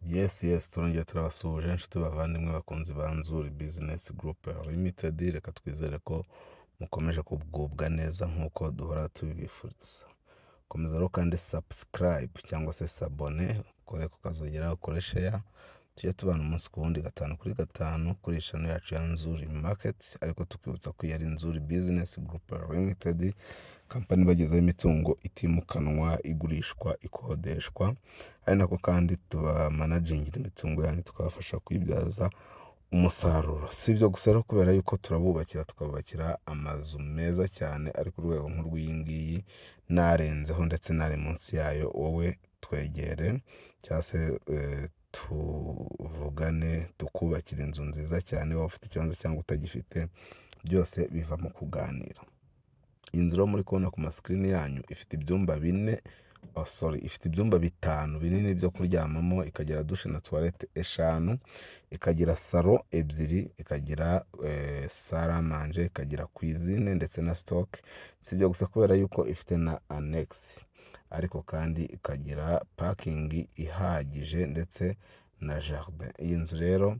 Yes, turongeye turabasuhuje inshuti bavandimwe bakunzi ba Nzuri Business Group Limited. Reka twizere ko mukomeje kugubwa neza nk'uko duhora tubibifuriza. Komeza rero kandi subscribe cyangwa se s'abonner, ukore ku kazogera, ukore share, tujye tubana umunsi ku wundi, gatanu kuri gatanu, kuri channel yacu ya Nzuri Market. Ariko tukibutsa ko iyi ari Nzuri Business Group Limited, kampani ibagezaho imitungo itimukanwa igurishwa, ikodeshwa, ari nako kandi tubamanagingira imitungo yanyu, tukabafasha kuyibyaza umusaruro. Si ibyo gusa rero, kubera yuko turabubakira, tukabubakira amazu meza cyane ari ku rwego nk'urw'iyi ngiyi n'arenzeho ndetse n'ari munsi yayo. Wowe twegere cyangwa se tuvugane, tukubakira inzu nziza cyane, waba ufite ikibanza cyangwa utagifite, byose biva mu kuganira. Iyi nzu rero muri kubona ku masikirini yanyu ifite ibyumba bine, oh sorry, ifite ibyumba bitanu binini byo kuryamamo, ikagira douche na toilette eshanu, ikagira salon ebyiri, ikagira salle à manger, ikagira cuisine ndetse na stock. Si ibyo gusa, kubera yuko ifite na annexe, ariko kandi ikagira parking ihagije ndetse na jardin. Iyi nzu rero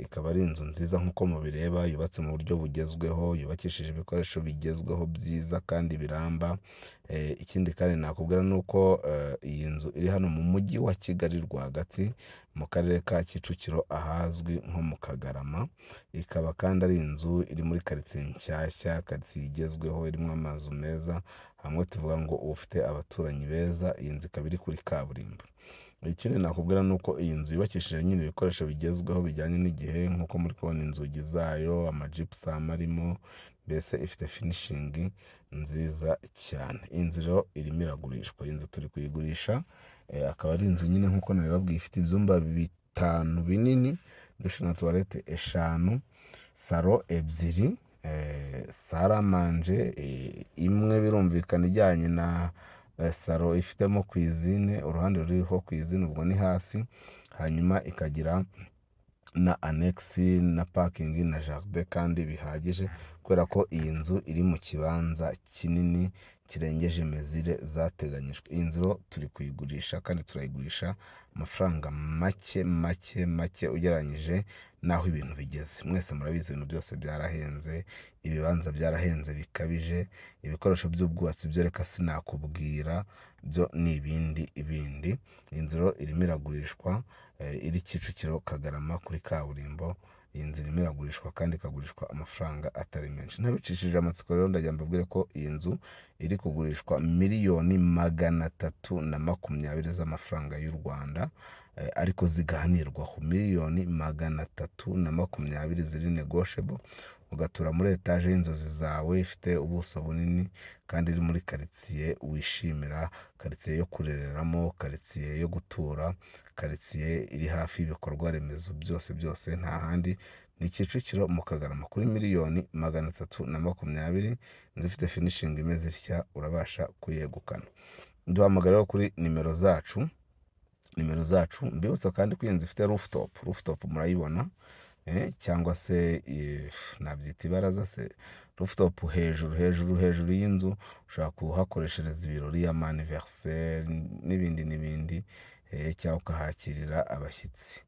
ikaba ari inzu nziza nk'uko mubireba, yubatse mu buryo bugezweho, yubakishije ibikoresho bigezweho byiza kandi biramba. Ikindi kandi nakubwira ni uko iyi nzu iri hano mu Mujyi wa Kigali rwagati, mu Karere ka Kicukiro, ahazwi nko mu Kagarama. Ikaba kandi ari inzu iri muri karitsiye nshyashya, karitsiye igezweho irimo amazu meza, hamwe tuvuga ngo uba ufite abaturanyi beza. Iyi nzu ikaba iri kuri kaburimbo. Ikindi nakubwira ni uko iyi nzu yubakishije nyine ibikoresho bigezweho bijyanye n'igihe, nk'uko muri kubona inzugi zayo, ama gypsum arimo, mbese ifite finishing nziza cyane. Iyi nzu rero irimo iragurishwa, iyi nzu turi kuyigurisha. Akaba ari inzu nyine nk'uko nabibabwiye ifite ibyumba bitanu binini, douche na toilette eshanu, salon ebyiri, salle à manger imwe, birumvikana ijyanye na salon ifitemo cuisine, uruhande ruriho cuisine ubwo ni hasi, hanyuma ikagira na annexe na parking na jardin kandi bihagije, kubera ko iyi nzu iri mu kibanza kinini kirengeje mesure zateganyijwe. Iyi nzu rero turi kuyigurisha kandi turayigurisha amafaranga make make make ugereranyije n'aho ibintu bigeze. Mwese murabizi, ibintu byose byarahenze, ibibanza byarahenze bikabije, ibikoresho by'ubwubatsi byo reka sinakubwira, byo ni ibindi bindi. Iyi nzu rero irimo iragurishwa, iri Kicukiro Kagarama kuri kaburimbo. Iyi nzu irimo iragurishwa kandi ikagurishwa amafaranga atari menshi. Ntabicishije amatsiko rero, ndagira mbabwire ko iyi nzu iri kugurishwa 320,000,000 z'amafaranga y'u Rwanda, ariko ziganirwaho. 320,000,000 ziri negotiable, ugatura muri etaje y'inzozi zawe, ifite ubuso bunini kandi iri muri karitsiye wishimira, karitsiye yo kurereramo, karitsiye yo gutura, karitsiye iri hafi y'ibikorwa remezo byose byose. Nta handi, ni Kicukiro mu Kagarama kuri 320,000,000. Inzu ifite finishing imeze itya urabasha kuyegukana. Duhamagara rero kuri nimero zacu, nimero zacu. Mbibutsa kandi ko iyi nzu ifite rooftop. Rooftop murayibona, cyangwa se nabyita ibaraza se? Rooftop hejuru hejuru hejuru y'inzu, ushobora kuhakoreshereza ibirori, ama anniversaire n'ibindi n'ibindi, cyangwa ukahakirira abashyitsi.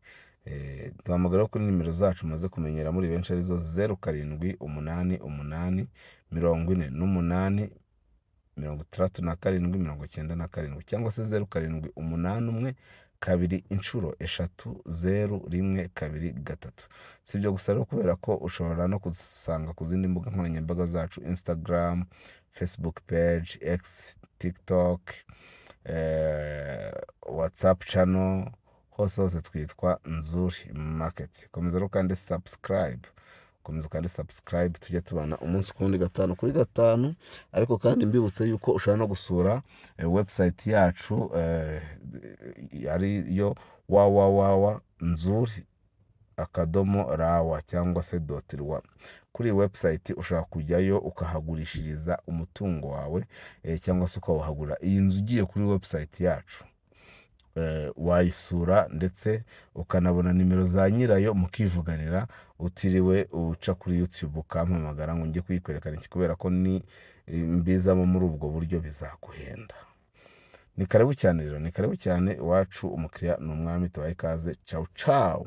Duhamagara kuri nimero zacu mumaze kumenyera muri benshi, arizo 0788 48 67 97, cyangwa se 0781 2 inshuro eshatu 0 1 2 3. Si ibyo gusa rero, kubera ko ushobora no kudusanga ku zindi mbuga nkoranyambaga zacu: Instagram, Facebook page, X, TikTok, WhatsApp channel, hose hose twitwa Nzuri Market. Komeza rero kandi subscribe, komeza kandi subscribe, tujye tubana umunsi ku wundi, gatanu kuri gatanu. Ariko kandi mbibutse yuko ushobora no gusura website yacu, ari yo www.nzuri.rw cyangwa se .rw. Kuri iyi website ushobora kujyayo ukahagurishiriza umutungo wawe, cyangwa se ukawuhagura. Iyi nzu ugiye kuri website yacu wayisura ndetse ukanabona nimero za nyirayo mukivuganira, utiriwe uca kuri YouTube ukampamagara ngo njye kuyikwereka iki, kubera ko ni mbizamo muri ubwo buryo bizaguhenda. Ni karibu cyane rero, ni karibu cyane iwacu, umukiriya ni umwami. Tubahe ikaze. Ciao ciao.